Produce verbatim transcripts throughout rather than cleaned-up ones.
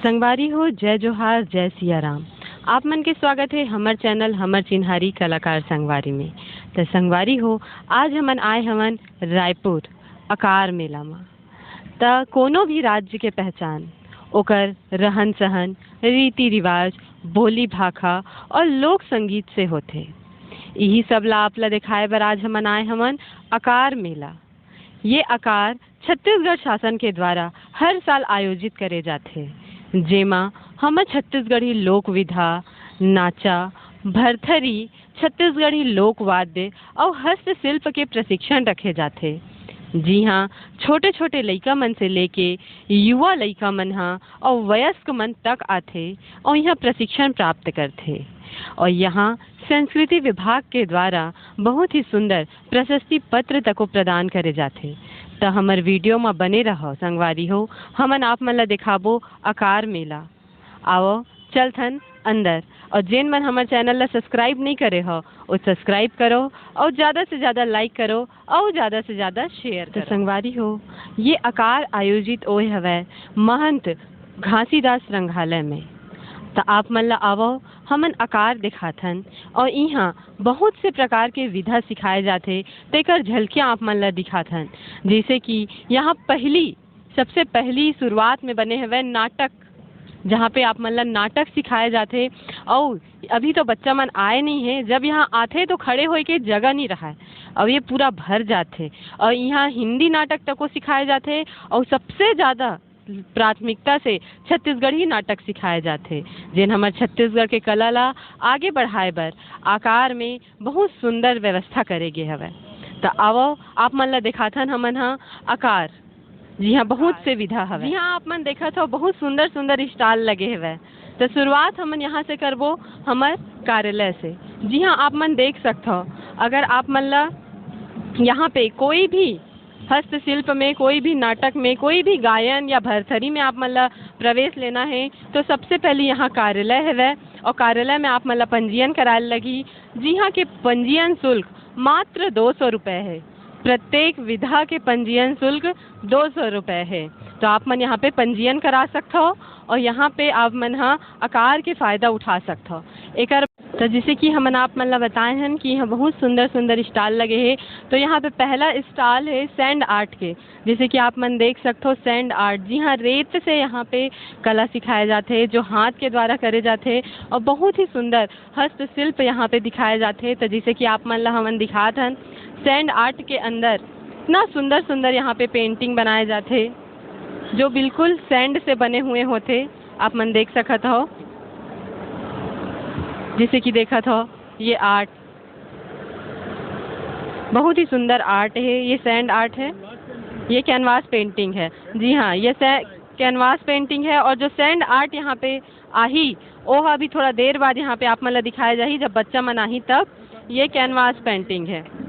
संगवारी हो, जय जोहार, जय सिया राम। आप मन के स्वागत हे हमर चैनल हमर चिन्हारी कलाकार संगवारी में। त संगवारी हो, आज हमन आए हवन रायपुर अकार मेला म। त कोनो भी राज्य के पहचान ओकर रहन-सहन, रीति-रिवाज, बोली-भाखा और लोक संगीत से होथे। इही सब ला आप ला देखाए बर आज हमन आए हवन अकार मेला। ये अकार छत्तीसगढ़ शासन के द्वारा हर साल आयोजित करे जाथे, जेमा हमर छत्तीसगढ़ी लोक विधा, नाचा, भरथरी, छत्तीसगढ़ी लोक वाद्य अउ हस्तशिल्प के प्रशिक्षण रखे जाथे, जिहां छोटे-छोटे लइका मन से लेके युवा लइका मन ह अउ वयस्क मन तक आथे अउ इहां प्रशिक्षण प्राप्त करथे। अउ इहां संस्कृति विभाग के द्वारा बहुत ही सुंदर प्रशस्ति पत्र तको प्रदान करे जाथे। त हमर वीडियो म बने रहव संगवारी हो, हमन आप मन ल देखाबो अकार मेला। आवो, चलथन अंदर। अउ जेन मन हमर चैनल ल सब्सक्राइब नइ करे हो, वो सब्सक्राइब करो अउ ज्यादा से ज्यादा लाइक करो अउ ज्यादा से ज्यादा शेयर तो करो। संगवारी हो, ये अकार आयोजित ओए हवय महंत घासीदास रंगालय में। त आप मन ल आवो, हमन अकार दिखाथन अउ इहां बहुत से प्रकार के विधा सिखाए जाथे, तेकर झलकियां आप मन ल दिखाथन। जैसे कि यहां पहली, सबसे पहली शुरुआत में बने हवय नाटक, जहां पे आप मन ल नाटक सिखाए जाथे। अउ अभी तो बच्चा मन आए नहीं है, जब यहां आथे तो खड़े होए के जगह नहीं रहा है, और ये पूरा भर जाथे। और यहां हिंदी नाटक तको सिखाए जाथे, और सबसे ज्यादा प्राथमिकता से छत्तीसगढ़ी नाटक सिखाए जाथे, जेन हमर छत्तीसगढ़ के कला ला आगे बढ़ाए बर अकार में बहुत सुंदर व्यवस्था करे गे हवय। त आवो, आप मन ला दिखाथन हमन ह अकार, जिहां बहुत से विधा हवय। जिहां आप मन देखत हो, बहुत सुंदर-सुंदर स्टॉल लगे हवय। त शुरुआत हमन यहां से करबो, हमर कार्यालय से। जिहां आप मन देख सकत हो, अगर आप मन ला यहां पे कोई भी हस्तशिल्प में, कोई भी नाटक में, कोई भी गायन या भरथरी में आप मन ला प्रवेश लेना है, तो सबसे पहले यहां कार्यालय हवय, और कार्यालय में आप मन ला पंजीयन कराए लगही। जिहां के पंजीयन शुल्क मात्र दो सौ रुपए है। प्रत्येक विधा के पंजीयन शुल्क दो सौ रुपए है। तो आप मन यहां पे पंजीयन करा सकत हो और यहां पे आप मन ह अकार के फायदा उठा सकत हो। एकर तो जैसे कि हमन आप मन ला बताए हन कि यहां बहुत सुंदर-सुंदर स्टॉल लगे हे। तो यहां पे पहला स्टॉल है सैंड आर्ट के, जैसे कि आप मन देख सकत हो सैंड आर्ट, जी हां, रेत से यहां पे कला सिखाए जाथे, जो हाथ के द्वारा करे जाथे और बहुत ही सुंदर हस्तशिल्प यहां पे दिखाए जाथे। तो जैसे कि आप मन ला हमन दिखात हन, सैंड आर्ट के अंदर इतना सुंदर-सुंदर यहां पे पेंटिंग बनाए जाथे, जो बिल्कुल सैंड से बने हुए होथे। आप मन देख सकत हो, जैसे कि देखत हो, ये आर्ट बहुत ही सुंदर आर्ट है, ये सैंड आर्ट है, ये कैनवास पेंटिंग है। जी हां, ये सै-, कैनवास पेंटिंग है और जो सैंड आर्ट यहां पे आही, ओह अभी थोड़ा देर बाद यहां पे आप मन ला दिखाया जाही, जब बच्चा मन आही तब। ये कैनवास पेंटिंग है।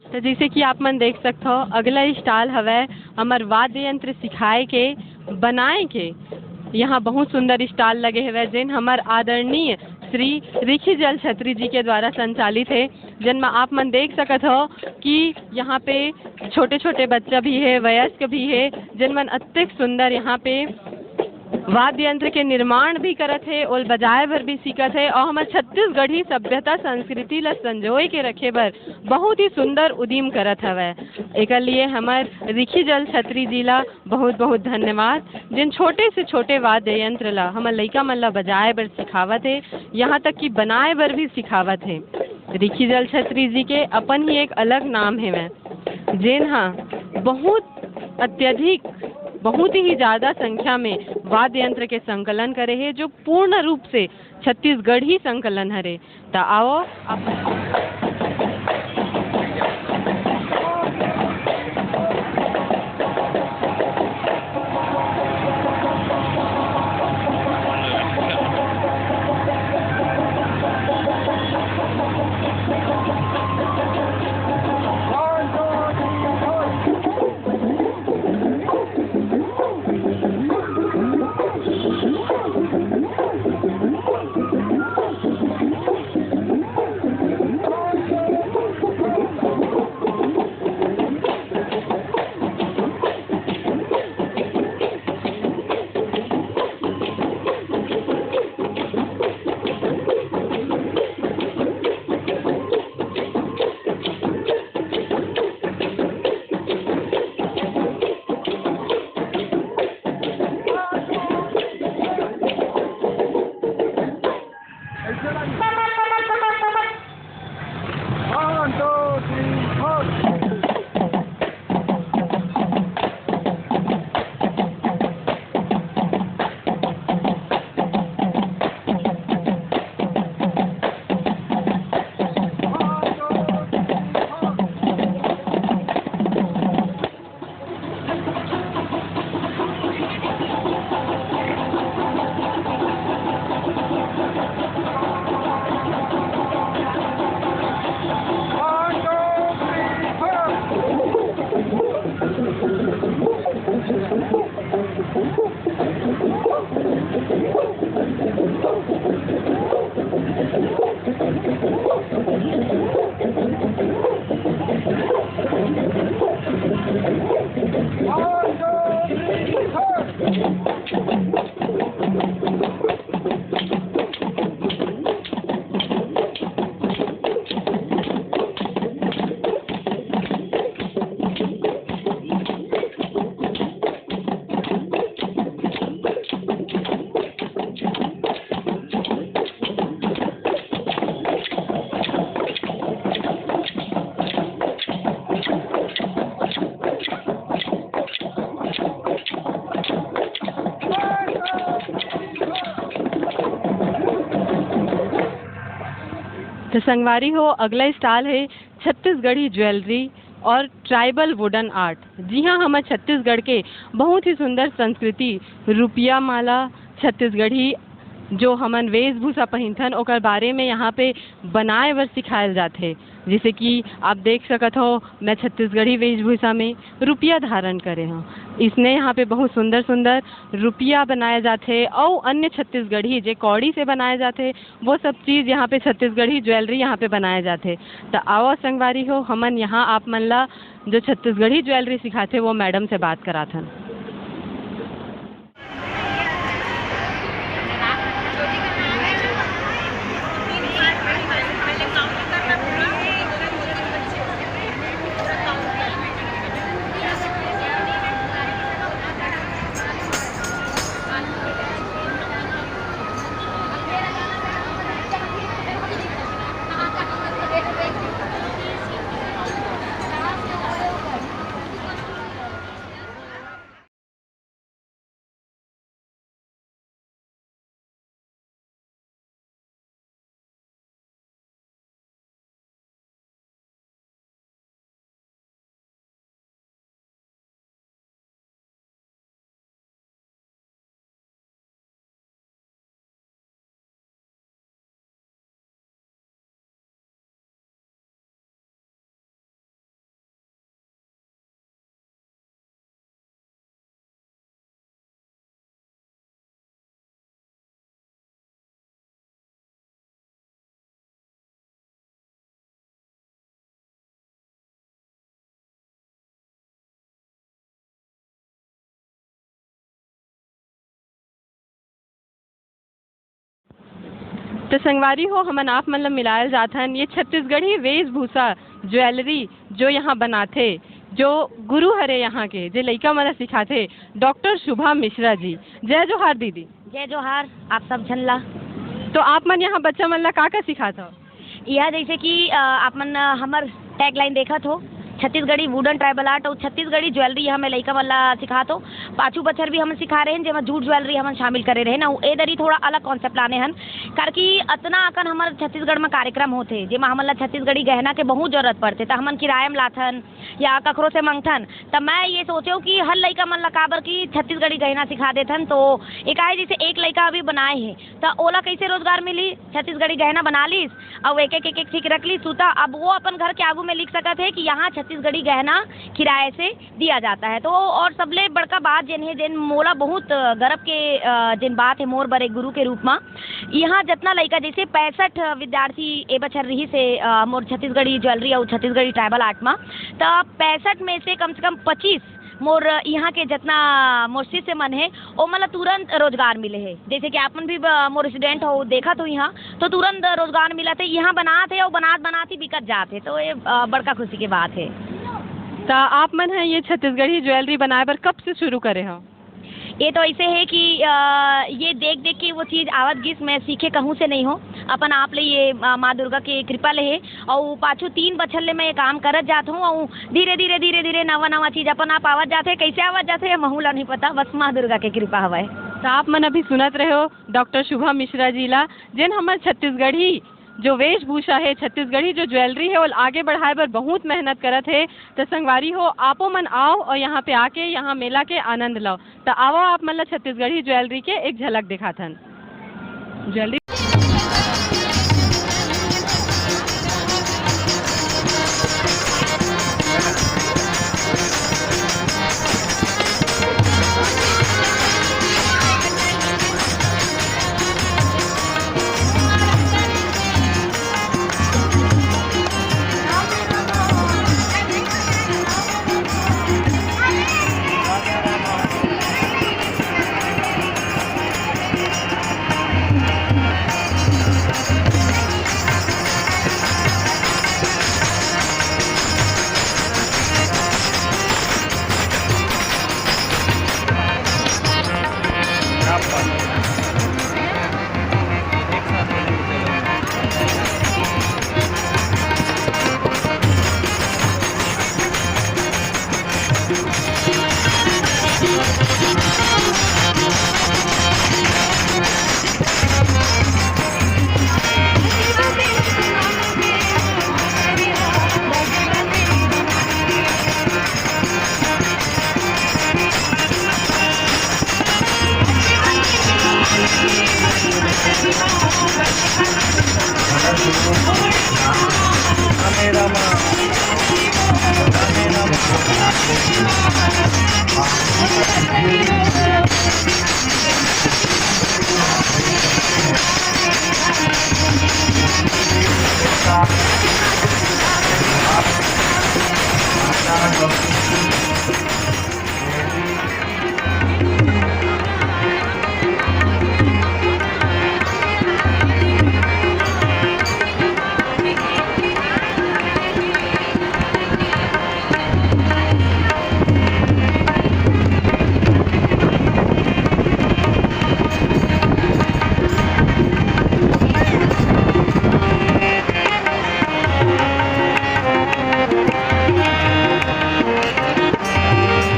तो जैसे कि आप मन देख सकत हो, अगला स्टॉल हवय हमर वाद्य यंत्र सिखाए के, बनाए के। यहाँ बहुत सुंदर स्टॉल लगे हवय, जेन हमर आदरणीय श्री रिखी जल छत्री जी के द्वारा संचालित है, जेन में आप मन देख सकत हो कि यहाँ पे छोटे-छोटे बच्चा भी है, वयस्क भी है, जेन मन अतेक सुंदर यहाँ पे वाद्य यंत्र के निर्माण भी करत हे, ओल बजाए बर भी सीखत हे और हमर छत्तीसगढ़ी सभ्यता संस्कृति ला संजोए के रखे बर बहुत ही सुंदर उदीम करत हवय। एकर लिए हमर रिखी जल छत्री जी ला बहुत-बहुत धन्यवाद, जेन छोटे से छोटे वाद्य यंत्र ला हमर लइका मन ला बजाए बर सिखावत हे, यहाँ तक कि बनाए बर भी सिखावत हे। रिखीजल छत्री जी के अपन ही एक अलग नाम हेवय, जेन ह बहुत अत्यधिक, बहुत ही ज्यादा संख्या में वाद्य यंत्र के संकलन करे हे, जो पूर्ण रूप से छत्तीसगढ़ी संकलन हरे। त आवो, आप तो संगवारी हो, अगला स्टॉल है छत्तीसगढ़ी ज्वेलरी और ट्राइबल वुडन आर्ट। जी हाँ, हमर छत्तीसगढ़ के बहुत ही सुंदर संस्कृति, रुपिया माला, छत्तीसगढ़ी जो हमन वेशभूषा पहिनथन, ओकर बारे में यहाँ पे बनाए बर सिखायल जाथे। जैसे कि आप देख सकत हो, मैं छत्तीसगढ़ी वेशभूषा में रुपिया धारण करे हूँ। इसने यहाँ पे बहुत सुंदर सुंदर रुपिया बनाए जाथे अउ अन्य छत्तीसगढ़ी जे कौड़ी से बनाए जाथे, वो सब चीज यहाँ पे छत्तीसगढ़ी ज्वेलरी यहाँ पे बनाए जाथे। त आवा संगवारी हो, हमन यहाँ आप मन ला जो छत्तीसगढ़ी ज्वेलरी सिखाथे, वो मैडम से बात कराथन। तो संगवारी हो, हमन आप मन ल मिलायल जात हन ये छत्तीसगढ़ी वेशभूषा ज्वेलरी जो यहाँ बनाथे, जो गुरु हरे यहाँ के, जे लइका मन ल सिखाथे, डॉक्टर शुभा मिश्रा जी। जय जोहार दीदी। जय जोहार, आप सब झन ला। तो आप मन यहाँ बच्चा मन ला का का सिखात हो? यह जैसे कि, अ, आप मन, अ, हमर टैगलाइन देखत हो, छत्तीसगढ़ी वुडन ट्राइबल आर्ट और छत्तीसगढ़ी ज्वेलरी, यह मैं लइका मन ला सिखात हो। पाछू बछर भी हमन सिखा रहे हैं, जेमा जूट ज्वेलरी हमन शामिल करे रहे ना, ए दरी थोड़ा अलग कॉन्सेप्ट लाने हन, काबर कि अतना अकन हमर छत्तीसगढ़ में कार्यक्रम होथे, जेमा हमन ला छत्तीसगढ़ी गहना के बहुत जरूरत पड़थे, त हमन किराया में लाथन या कखरो से मंगथन। त मैं ये सोचेव कि हर लइका मन ला काबर कि छत्तीसगढ़ी गहना सिखा देथन, तो एक आहे जैसे एक लइका अभी बनाए हे, त ओला कैसे रोजगार मिली? छत्तीसगढ़ी गहना बना लीस, अउ एक एक, एक एक ठीक रख लीस सूता। अब वो अपन घर के आगू में लिख सकत हे कि यहाँ छत्तीसगढ़ी गहना किराए से दिया जाता है। तो और सबले बड़का बात जेन हे, जेन मोला बहुत गर्व के, अ, जेन बात हे मोर बर एक गुरु के रूप म, यहाँ जतना लइका, जैसे पैंसठ विद्यार्थी ए बछर रिहिस हे, अ, मोर छत्तीसगढ़ी ज्वेलरी अउ छत्तीसगढ़ी ट्राइबल आर्ट म, त पैंसठ में से कम से कम पच्चीस मोर यहाँ के जतना मोर शिष्य मन हे, ओमन ला तुरंत रोजगार मिले हे। जैसे कि आप मन भी ब-, मोर स्टूडेंट हो, देखत हो यहाँ, तो तुरंत रोजगार मिलत हे। यहाँ बनात हे अउ बनात बनात ही बिकत जात हे, तो ये, अ, बड़का खुशी के बात हे। त आप मन ह ये छत्तीसगढ़ी ज्वेलरी बनाए बर कब से शुरू करे हो? ये तो ऐसे है कि, अ, ये देख देख के वो चीज आवत गिस, मैं सीखे कहूँ से नहीं हो, अपन आप ले ये, अ, माँ दुर्गा के कृपा ले हे। अउ पाछू तीन बछर ले मैं ये काम करत जात हूँ, अउ धीरे धीरे, धीरे धीरे नवा नवा चीज अपन आप आवत जात हे। कैसे आवत जात हे, ये महू ला नहीं पता, बस माँ दुर्गा के कृपा हवय। त आप मन अभी सुनत रहे हो डॉक्टर शुभम मिश्रा जी ला, जेन हमर छत्तीसगढ़ी जो वेशभूषा हे, छत्तीसगढ़ी जो ज्वेलरी हे, ओला आगे बढ़ाए बर बहुत मेहनत करत हे। त संगवारी हो, आपो मन आओ और यहाँ पे आके यहाँ मेला के आनंद लो। त आवो, आप मन ला छत्तीसगढ़ी ज्वेलरी के एक झलक दिखाथन। ज्वेलरी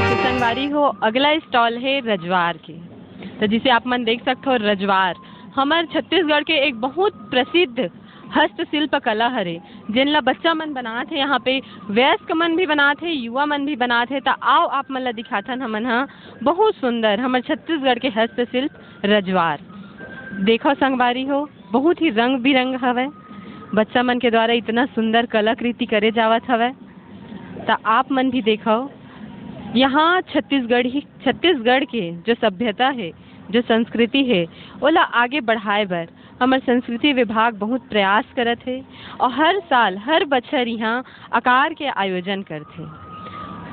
तो संगवारी हो, अगला स्टॉल हे रजवार के। तो जिसे आप मन देख सकते हो, रजवार हमर छत्तीसगढ़ के एक बहुत प्रसिद्ध हस्तशिल्प कला हरे, जेन ला बच्चा मन बनात हे, यहाँ पे वयस्क मन भी बनात हे, युवा मन भी बनात हे। त आओ, आप मन ला दिखाथन हमन ह बहुत सुंदर हमर छत्तीसगढ़ के हस्तशिल्प रजवार। देखो संगवारी हो, बहुत ही रंग बिरंग हवय। बच्चा मन के द्वारा इतना सुंदर कलाकृति करे जावत हवय। त आप मन भी देखव, यहाँ छत्तीसगढ़ ही, छत्तीसगढ़ के जो सभ्यता हे, जो संस्कृति हे, ओला आगे बढ़ाए बर हमर संस्कृति विभाग बहुत प्रयास करत हे और हर साल, हर बछर यहाँ आकार के आयोजन करथे।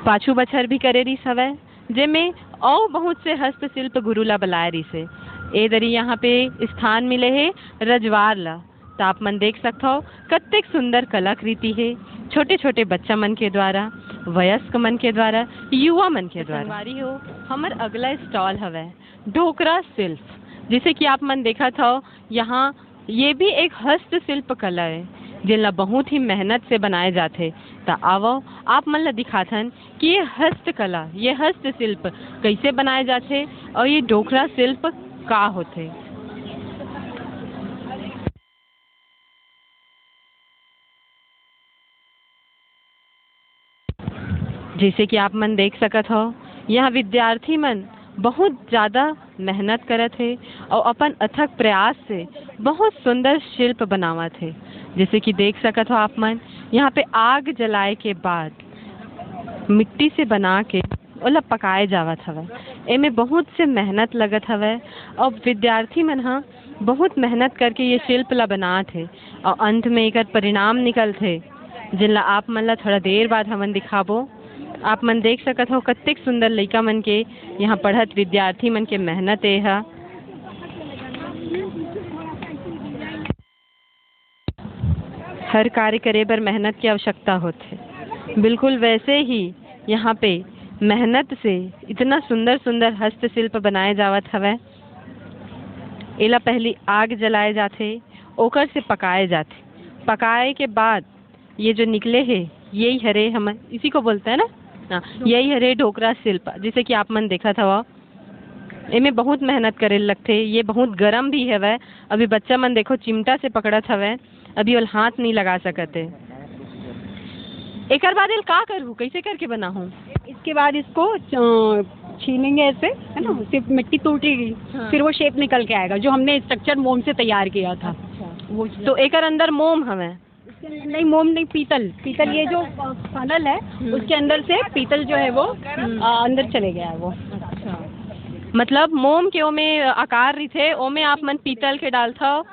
पाछू बछर भी करे रिस हवय, जेमे अउ बहुत से हस्तशिल्प गुरु ला बलाए रिस हे। ए दरी यहाँ पे स्थान मिले हे रजवार ला। त आप मन देख सकथव, कत्तेक सुंदर कलाकृति हे, छोटे-छोटे बच्चा मन के द्वारा, वयस्क मन के द्वारा, युवा मन के द्वारा। संगवारी हो, हमर अगला स्टॉल हवय डोकरा शिल्प। जैसे कि आप मन देखत हव, यहाँ ये भी एक हस्तशिल्प कला है। जेन ला बहुत ही मेहनत से बनाए जाथे। त आवव, आप मन ला दिखाथन कि ये हस्तकला, ये हस्तशिल्प कइसे बनाए जाथे अउ ये डोकरा शिल्प का होथे। जइसे कि आप मन देख सकत हव, यहाँ विद्यार्थी मन बहुत ज़्यादा मेहनत करत हे अउ अपन अथक प्रयास से बहुत सुंदर शिल्प बनावत हे। जइसे कि देख सकत हव आप मन, यहाँ पे आग जलाए के बाद मिट्टी से बना के ओला पकाए जावत हवय। एमे बहुत से मेहनत लगत हवय अउ विद्यार्थी मन ह बहुत मेहनत करके ये शिल्प ला बनात हे अउ अंत में एकर परिणाम निकलथे, जेन ला आप मन ला थोड़ा देर बाद हमन दिखाबो। आप मन देख सकत हव, कतेक सुंदर लइका मन के, यहाँ पढ़त विद्यार्थी मन के मेहनत ए ह। हर कार्य करे बर मेहनत के आवश्यकता होथे। बिल्कुल वैसे ही यहाँ पे मेहनत से इतना सुंदर सुंदर हस्तशिल्प बनाए जावत हवय। एला पहली आग जलाए जाथे, ओकर से पकाए जाथे। पकाए के बाद ये जो निकले हे, यही हरे हमन, इसी को बोलते हैं ना? हाँ, यही हरे डोकरा शिल्प, जैसे कि आप मन देखत हव, एमे बहुत मेहनत करे लगथे। ये बहुत गरम भी हवय। अभी बच्चा मन देखो चिमटा से पकड़त हवय, अभी ओला हाथ नहीं लगा सकत हे। एकर बाद एल का करहूँ, कैसे करके बनाहूँ? इसके बाद इसको अ, छीलेंगे ऐसे, है ना? सिर्फ मिट्टी टूटेगी, हाँ। फिर वो शेप निकल के आएगा जो हमने स्ट्रक्चर मोम से तैयार किया था। अच्छा। वो तो एकर अंदर मोम हवय? इसके अंदर नहीं, मोम नहीं, पीतल। पीतल, ये जो फनल है, हम्म। उसके अंदर से पीतल जो है वो हम्म। अ, अंदर चले गया है वो। अच्छा, मतलब मोम के ओमे आकार रहिथे, ओमे आप मन पीतल के डालथव।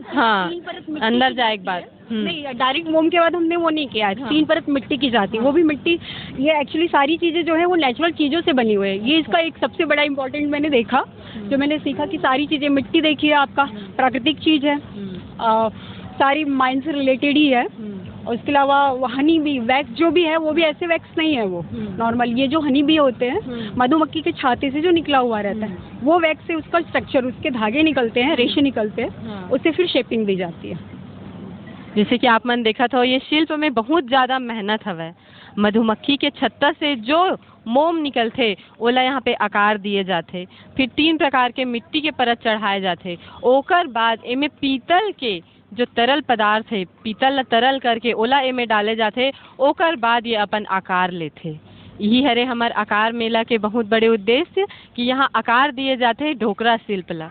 हाँ, तीन परत मिट्टी अंदर की जाए के जाती बाद। है। हम्म। नहीं, डायरेक्ट मोम के बाद हमने वो नहीं किया है। हाँ। तीन परत मिट्टी की जाती है, हाँ। वो भी मिट्टी। ये एक्चुअली सारी चीजें जो है वो नेचुरल चीजों से बनी हुई है। ये इसका एक सबसे बड़ा इम्पोर्टेंट मैंने देखा, हम्म। जो मैंने सीखा कि सारी चीजें, मिट्टी देखिए आपका हम्म। प्राकृतिक चीज है, हम्म। अ, सारी माइन से रिलेटेड ही है। हम्म। और इसके अलावा हनी भी, वैक्स जो भी है वो भी ऐसे वैक्स नहीं है वो हम्म। नॉर्मल, ये जो हनी भी होते हैं हम्म। मधुमक्खी के छाते से जो निकला हुआ रहता है हम्म। वो वैक्स से उसका स्ट्रक्चर, उसके धागे निकलते हैं, रेशे निकलते हैं, हाँ। उससे फिर शेपिंग दी जाती है। जैसे कि आप मन देखत हो, ये शिल्प में बहुत ज्यादा मेहनत हवय। मधुमक्खी के छत्ता से जो मोम निकलथे, ओला यहाँ पे आकार दिए जाथे। फिर तीन प्रकार के मिट्टी के परत चढ़ाए जाथे। ओकर बाद एमे पीतल के जो तरल पदार्थ है, पीतल ल तरल करके ओला एमे डाले जाथे, ओकर बाद ये अपन आकार लेथे। यही हरे हमर आकार मेला के बहुत बड़े उद्देश्य कि यहाँ आकार दिए जाथे ढोकरा शिल्प ला।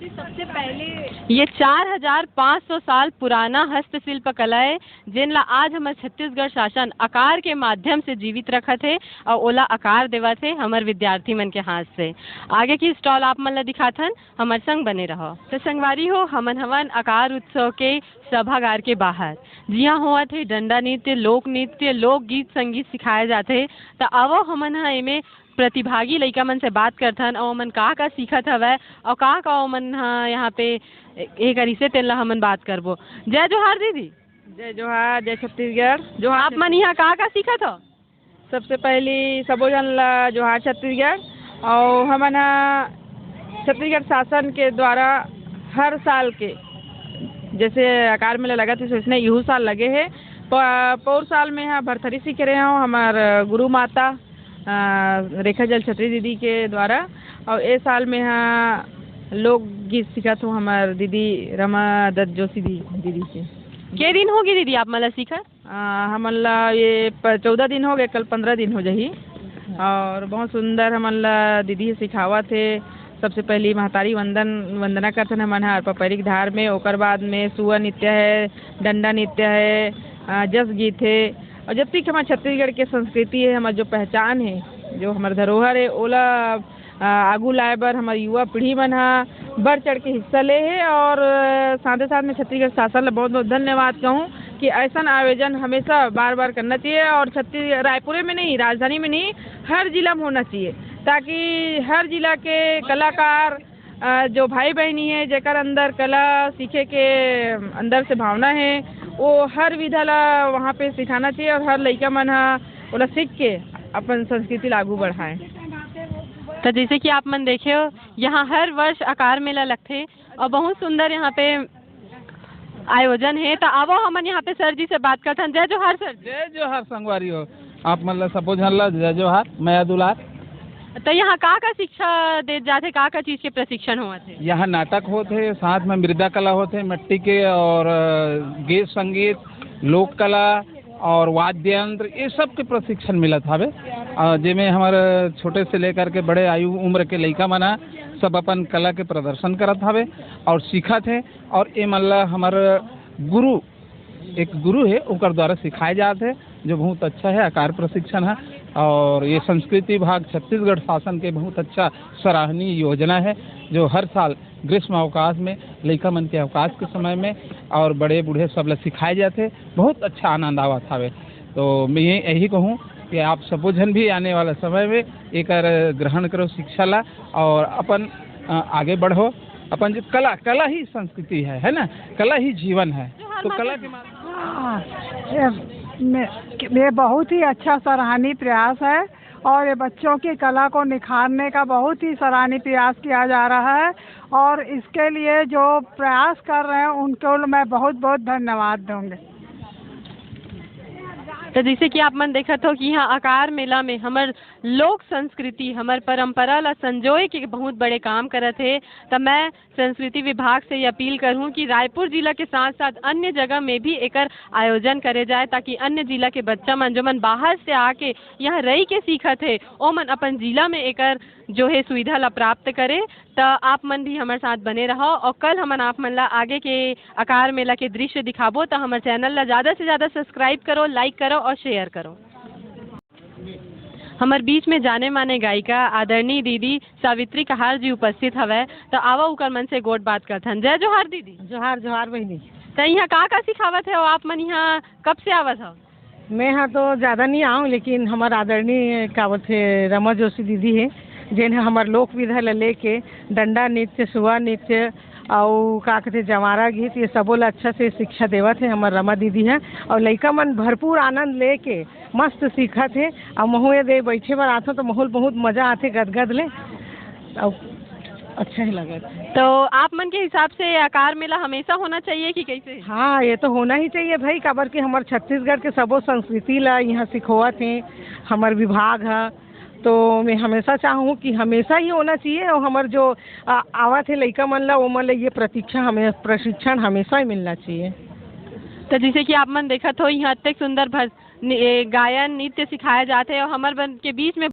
सबसे पहले ये चार हजार पाँच सौ साल पुराना हस्तशिल्प कला है, जेन ला आज हमर छत्तीसगढ़ शासन आकार के माध्यम से जीवित रखत हे और ओला आकार देवत हे हमर विद्यार्थी मन के हाथ से। आगे की स्टॉल आप मन ला दिखाथन, हमर संग बने रहो। तो संगवारी हो, हमन हवन आकार उत्सव के सभागार के बाहर, जिहाँ होवत हे डंडा नृत्य, लोक नृत्य, लोकगीत संगीत सिखाए जाथे। त आवो, हमन ह एमे प्रतिभागी लइका मन से बात करथन, अउ ओमन का का सीखत हवय, अउ का का ओमन ह यहाँ पे ए-, ए करिसे, तेन ला हमन बात करबो। जय जोहार दीदी। जय जोहार, जय छत्तीसगढ़। जोहार आप मन यहाँ का का सीखत हो? सबसे पहली सबो जन ला जोहार छत्तीसगढ़। अउ हमन ह छत्तीसगढ़ शासन के द्वारा हर साल के जैसे आकार मेला लगत हे, वैसने इहू साल लगे हे। प-, पौर साल में ह भरथरी सीखे रहे हूँ, हमर गुरु माता अ, रेखा जल छत्री दीदी के द्वारा। और ए साल में ह लोकगीत सीखत हूँ हमर दीदी रमा दत्त जोशी दी, दीदी से। के दिन होगे दीदी आप मन ला सीखत? अ, हमन ला ये प-, चौदह दिन हो गए, कल पंद्रह दिन हो जाही। और बहुत सुंदर हमन ला दीदी सिखावत हे। सबसे पहली महतारी वंदन, वंदना करथन हमन ह पपैरी के धार में, ओकर बाद में सुआ नृत्य है, डंडा नृत्य है, अ, जस गीत है, और जब तक हमारे छत्तीसगढ़ के संस्कृति है, हमारे जो पहचान है, जो हमारे धरोहर है, ओला, अ, आगू लाए बर हमारे युवा पीढ़ी मन ह बढ़ चढ़ के हिस्सा ले हे। और, अ, साथे साथ में छत्तीसगढ़ शासन ला बहुत बहुत धन्यवाद कहूँ कि ऐसा आयोजन हमेशा बार बार करना चाहिए। और छत्तीस, रायपुर में नहीं, राजधानी में नहीं, हर जिला में होना चाहिए, ताकि हर जिला के कलाकार, अ, जो भाई बहनी है, जेकर अंदर कला सीखे के अंदर से भावना है, वो हर विधा ला वहाँ पे सिखाना चाहिए और हर लइका मन ह ओला सीख के अपन संस्कृति ला आगू बढ़ाए। तो जैसे कि आप मन देखे हो, यहाँ हर वर्ष आकार मेला लगथे और बहुत सुंदर यहाँ पे आयोजन हे, त आवो हमन यहाँ पे सर जी से बात करथन। जय जोहार सर जी। जय जोहार संगवारी हो, आप मन ला सबो झन ला जय जोहार, मया दुलार। त यहाँ का का शिक्षा दे जाथे, का का चीज के प्रशिक्षण होवत हे? यहाँ नाटक होत हे, साथ में मृदा कला होत हे, मट्टी के और, अ, गीत संगीत, लोक कला और वाद्य यंत्र, ये सब के प्रशिक्षण मिलत हवे। अ, जेमे हमर छोटे से लेकर के बड़े आयु उम्र के लइका मन ह सब अपन कला के प्रदर्शन करत हवे और सीखत हे। और ए मन ला हमर गुरु, एक गुरु हे, ओकर द्वारा सिखाए जात हे, जो बहुत अच्छा हे, आकार प्रशिक्षण हे। और ये संस्कृति विभाग छत्तीसगढ़ शासन के बहुत अच्छा सराहनीय योजना हे, जो हर साल ग्रीष्म अवकाश में, लइका मन के अवकाश के समय में और बड़े बूढ़े सब ला सिखाए जाथे। बहुत अच्छा आनंद आवत हवे। तो मैं ये, यही कहूँ कि आप सबो झन भी आने वाला समय में एकर ग्रहण करो शिक्षा ला और अपन, अ, आगे बढ़ो। अपन जो कला, कला ही संस्कृति है, है ना, कला ही जीवन है। तो कला के माध्यम हाँ, ये, मैं, ये बहुत ही अच्छा सराहनीय प्रयास है और ये बच्चों की कला को निखारने का बहुत ही सराहनीय प्रयास किया जा रहा है और इसके लिए जो प्रयास कर रहे हैं उनको मैं बहुत बहुत धन्यवाद दूंगी। तो जैसे कि आप मन देखत हो कि यहाँ अकार मेला में हमर लोक संस्कृति, हमर परंपरा ला संजोए के बहुत बड़े काम करत हे, त मैं संस्कृति विभाग से ये अपील करहूँ कि रायपुर जिला के साथ-साथ अन्य जगह में भी एकर आयोजन करे जाए, ताकि अन्य जिला के बच्चा मन, जो मन बाहर से आके यहाँ रहि के सीखत हे, ओ मन अपन जिला में एकर जो हे सुविधा ला प्राप्त करे। त आप मन भी हमर साथ बने रहो और कल हमन आप मन ला आगे के अकार मेला के दृश्य दिखाबो। त हमर चैनल ला ज्यादा से ज्यादा सब्सक्राइब करो, लाइक करो और शेयर करो। हमर बीच में जाने माने गायिका आदरणीय दीदी सावित्री कहार जी उपस्थित हवय, त आवा उकर मन से गोठ बात करथन। जय जोहार दीदी। जोहार, जोहार बहिनी। त इहाँ का का सिखावत हे, आप मन इहाँ कब से आवत हव? मैं हा तो ज्यादा नहीं आऊँ, लेकिन हमर आदरणीय का बोलथे रमा जोशी दीदी हे, जेन ह हमर लोक विधा ल लेके डंडा नृत्य, सुआ नृत्य, अउ का कथे जवारा गीत, ये सबो ला अच्छा से शिक्षा देवत हे हमर रमा दीदी ह। अउ लइका मन भरपूर आनंद लेके मस्त सीखत हे। अउ महू ये दे बैठे बर आथों तो महू ल बहुत मजा आथे गदगद ले, अउ अच्छा ही लगत हे। तो आप मन के हिसाब से ये अकार मेला हमेशा होना चाहिए कि कैसे? हाँ, ये तो होना ही चाहिए भाई, काबर कि हमर छत्तीसगढ़ के सबो संस्कृति ला यहाँ सिखोवत हे हमर विभाग ह। तो मैं हमेशा चाहूँ कि हमेशा ही होना चाहिए, और हमर जो, आ, आवत हे लइका मन ला, ओमन ला ये प्रतीक्षा हमें, प्रशिक्षण हमेशा ही मिलना चाहिए। तो जैसे कि आप मन देखत हो, यहाँ अतेक सुंदर भज-, नि-, ए, गायन नृत्य सिखाया जात हे और हमर मन के बीच में